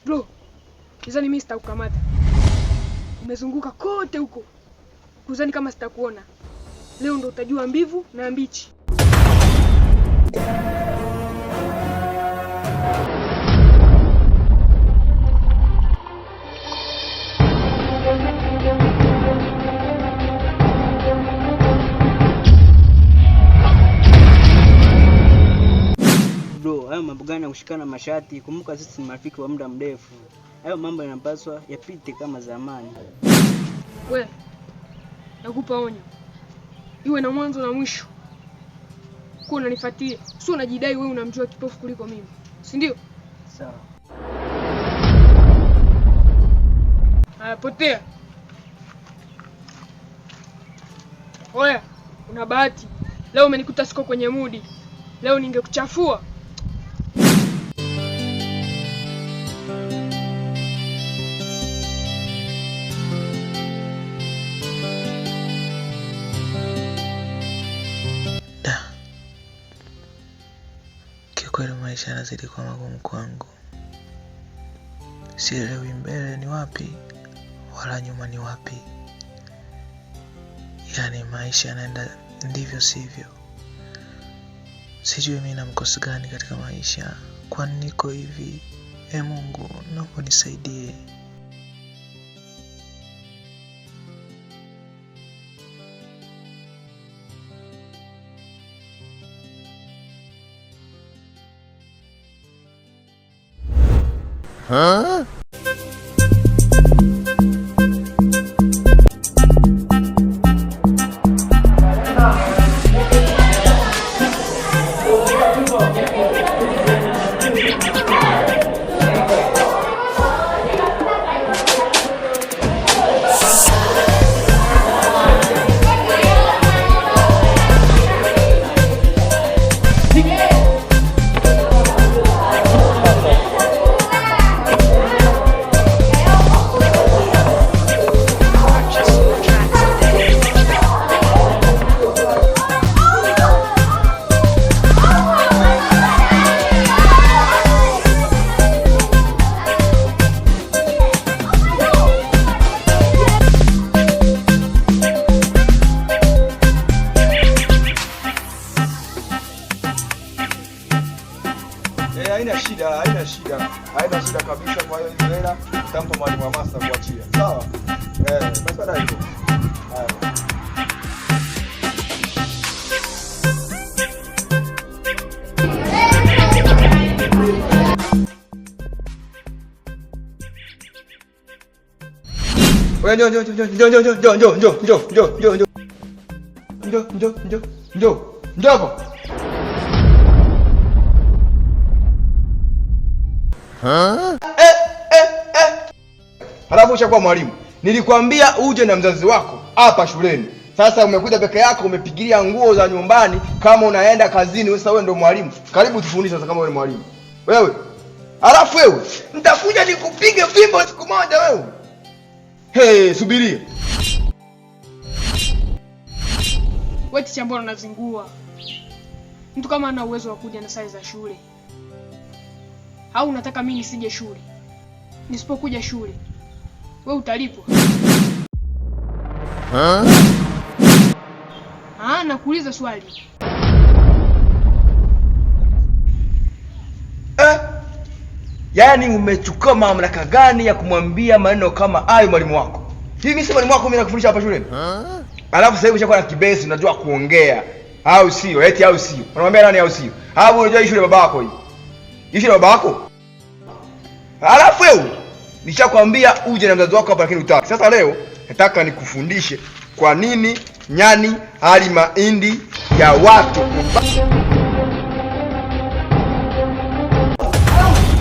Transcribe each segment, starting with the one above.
Bro, kizani mimi sitakukamata. Umezunguka kote huko. Kuzani kama sitakuona. Leo ndo utajua mbivu na mbichi. Bro, hayo mambo gani ya kushikana mashati? Kumbuka sisi ni marafiki wa muda mrefu. Hayo mambo yanapaswa yapite kama zamani. We, nakupa onyo. Iwe na mwanzo na mwisho. Kuwa unanifuatia. Sio unajidai wewe unamjua kipofu kuliko mimi. Si ndio? Sawa. Haya, potea. Oya, una bahati. Leo umenikuta siko kwenye mudi. Leo ningekuchafua. Da, kiukweli maisha yanazidi kuwa magumu kwangu. Sielewi mbele ni wapi wala nyuma ni wapi. Yaani maisha yanaenda ndivyo sivyo. Sijui mimi na mkosi gani katika maisha, kwani niko hivi. E Mungu, naomba nisaidie. Eh, haina shida, haina shida. Haina shida kabisa. Kwa hiyo hizo hela nitampa mwalimu wa master kuachia. Sawa? Eh, basi baadaye hivyo. Haya. Wewe njoo njoo njoo njoo njoo njoo njoo njoo njoo njoo njoo njoo njoo njoo njoo njoo njoo hapo. Eh, eh, eh. Halafu ushakuwa mwalimu. Nilikwambia uje na mzazi wako hapa shuleni. Sasa umekuja peke yako, umepigilia nguo za nyumbani kama unaenda kazini. Sasa wewe ndio mwalimu. Karibu tufundishe sasa kama wewe ni mwalimu. Wewe. Halafu wewe, nitakuja nikupige fimbo siku moja wewe. Hey, subiria. Wewe ticha, mbona unazingua? Mtu kama ana uwezo wa kuja na sare za shule. Au unataka mimi nisije shule? Nisipokuja shule, wewe utalipwa? Ah, nakuuliza swali. Eh? Yaani umechukua mamlaka gani ya kumwambia maneno kama hayo mwalimu wako? Hivi mimi si mwalimu wako, mimi nakufundisha hapa shuleni? Alafu sasa hivi ushakuwa na kibesi, unajua kuongea. Au sio? Eti au sio? Unamwambia nani au sio? Alafu unajua hii shule baba yako hii. Hii shule baba yako? Alafu wewe nishakwambia uje na mzazi wako hapa lakini hutaki. Sasa leo nataka nikufundishe kwa nini nyani hali mahindi ya watu.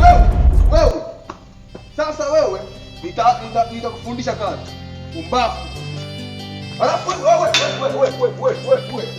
Wewe, wewe. Sasa wewe nitakufundisha kazi. Pumbavu. Alafu wewe wewe wewe wewe wewe wewe.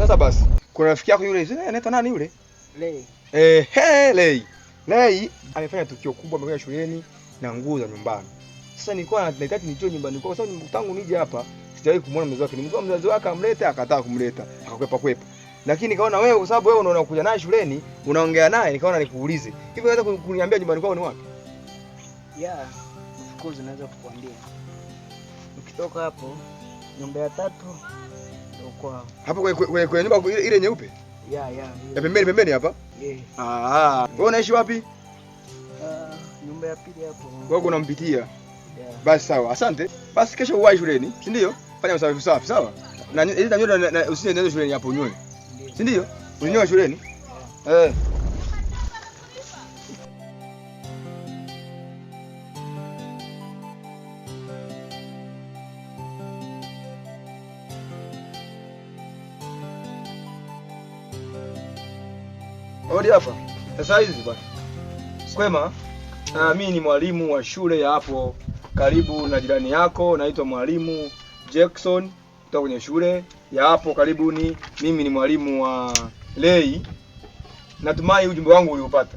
Sasa basi, kuna rafiki yako yule, anaitwa nani yule? Lei. Lei. Lei amefanya tukio kubwa, amekuja shuleni na nguo za nyumbani. Sasa nilikuwa nahitaji nijue nyumbani kwao, kwa sababu tangu nije hapa sijawahi kumuona mzazi wake. Nilimwambia mzazi wake amlete, akataa kumleta, akakwepa kwepa. Lakini nikaona wewe, kwa sababu wewe unaona kuja naye shuleni, unaongea naye, nikaona nikuulize. Hivi unaweza kuniambia nyumbani kwao ni wapi? Yeah, of course naweza kukuambia. Ukitoka hapo nyumba ya tatu ndio kwao. Hapo kwenye nyumba ile nyeupe? Yeah, yeah. Ya pembeni pembeni hapa? Yeah. Ah, wewe unaishi wapi? Nyumba ya pili hapo. Wewe unampitia. Yeah. Basi sawa, asante. Basi kesho uwahi shuleni, si ndio? Fanya usafi usafi, sawa? Na ile nywele usije shuleni hapo unyoe. Si ndio? Unyoe shuleni? Eh. Odi hapa. Sasa hizi bwana. Kwema? Mimi ni mwalimu wa shule ya hapo karibu na jirani yako, naitwa Mwalimu Jackson kutoka kwenye shule ya hapo karibuni. Mimi ni mwalimu wa Lei. Natumai ujumbe wangu uliupata.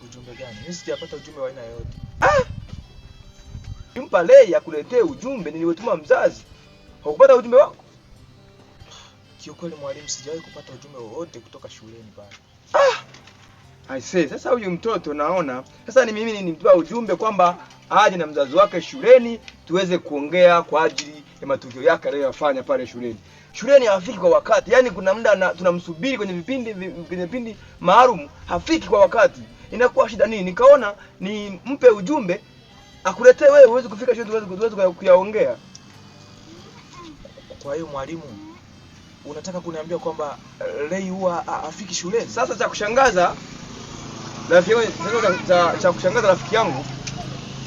Ujumbe gani? Mimi sijapata ujumbe wa aina yoyote. Ah! Nimpa Lei akuletee ujumbe niliotuma mzazi. Hukupata ujumbe wako? Kiukweli mwalimu, sijawahi kupata ujumbe wowote kutoka shuleni pale. Ah! I say, sasa huyu mtoto naona sasa ni mimi nimtoa ujumbe kwamba aje na mzazi wake shuleni tuweze kuongea kwa ajili ya matukio yake aliyoyafanya pale shuleni. Shuleni hafiki kwa wakati. Yaani kuna muda tunamsubiri kwenye vipindi maalum, hafiki kwa wakati. Inakuwa shida nini? Nikaona ni mpe ujumbe akuletee wewe uweze kufika shuleni tuweze kuyaongea. Kwa hiyo mwalimu, unataka kuniambia kwamba Lei huwa hafiki shuleni? Sasa cha kushangaza rafiki cha kushangaza rafiki yangu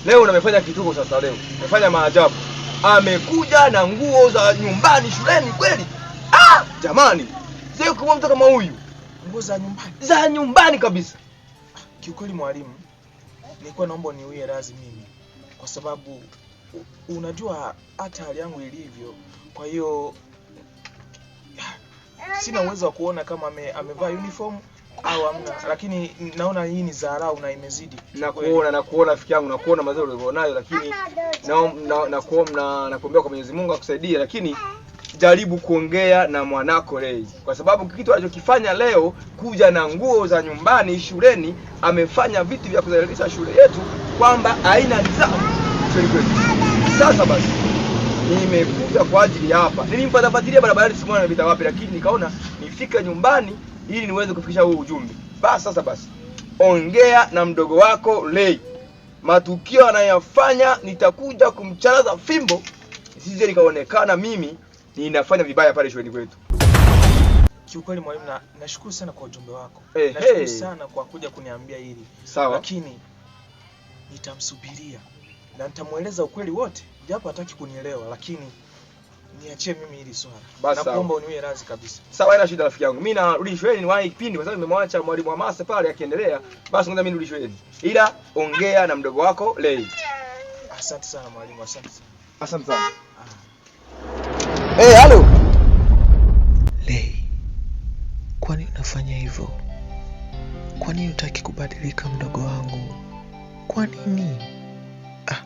leo namefanya kituko sasa leo. Amefanya maajabu. Amekuja na nguo za nyumbani shuleni kweli? Ah, jamani. Sio kwa mtu kama huyu. Nguo za nyumbani? Za nyumbani kabisa. Kiukweli mwalimu, nilikuwa naomba niwie radhi mimi kwa sababu unajua hata hali yangu ilivyo. Kwa hiyo sina uwezo wa kuona kama amevaa uniform au hamna, lakini naona hii ni dharau na imezidi. Na kuona rafiki yangu, na kuona mazuri ulionayo, lakini na kuombea kwa Mwenyezi Mungu akusaidie, lakini jaribu kuongea na mwanako Lei, kwa sababu kitu alichokifanya leo, kuja na nguo za nyumbani shuleni, amefanya vitu vya kudhalilisha shule yetu kwamba haina nidhamu shuleni kwetu. Sasa basi nimekuja kwa ajili hapa. Nilimpatafuatilia barabarani, simuona anapita wapi, lakini nikaona nifike nyumbani ili niweze kufikisha huo ujumbe. Basi sasa basi, ongea na mdogo wako Lei. Matukio anayofanya nitakuja kumcharaza fimbo, sije nikaonekana mimi ninafanya vibaya pale shuleni kwetu. Kiukweli mwalimu, nashukuru sana kwa ujumbe wako. Nashukuru sana kwa kuja kuniambia hili. Sawa. Lakini nitamsubiria na nitamueleza ukweli wote, japo hataki kunielewa, lakini niachie mimi hili swala. Na kuomba uniwe radhi kabisa. Sawa, haina shida rafiki yangu. Mimi narudi shuleni niwahi kipindi kwa sababu nimemwacha mwalimu wa Mase pale akiendelea. Basi ngoja mimi nirudi shuleni. Ila ongea na mdogo wako Lei. Asante sana mwalimu, asante sana. Asante sana. Eh, halo. Lei, kwa nini unafanya hivyo? Kwa nini hutaki kubadilika mdogo wangu? Kwa nini? Ah,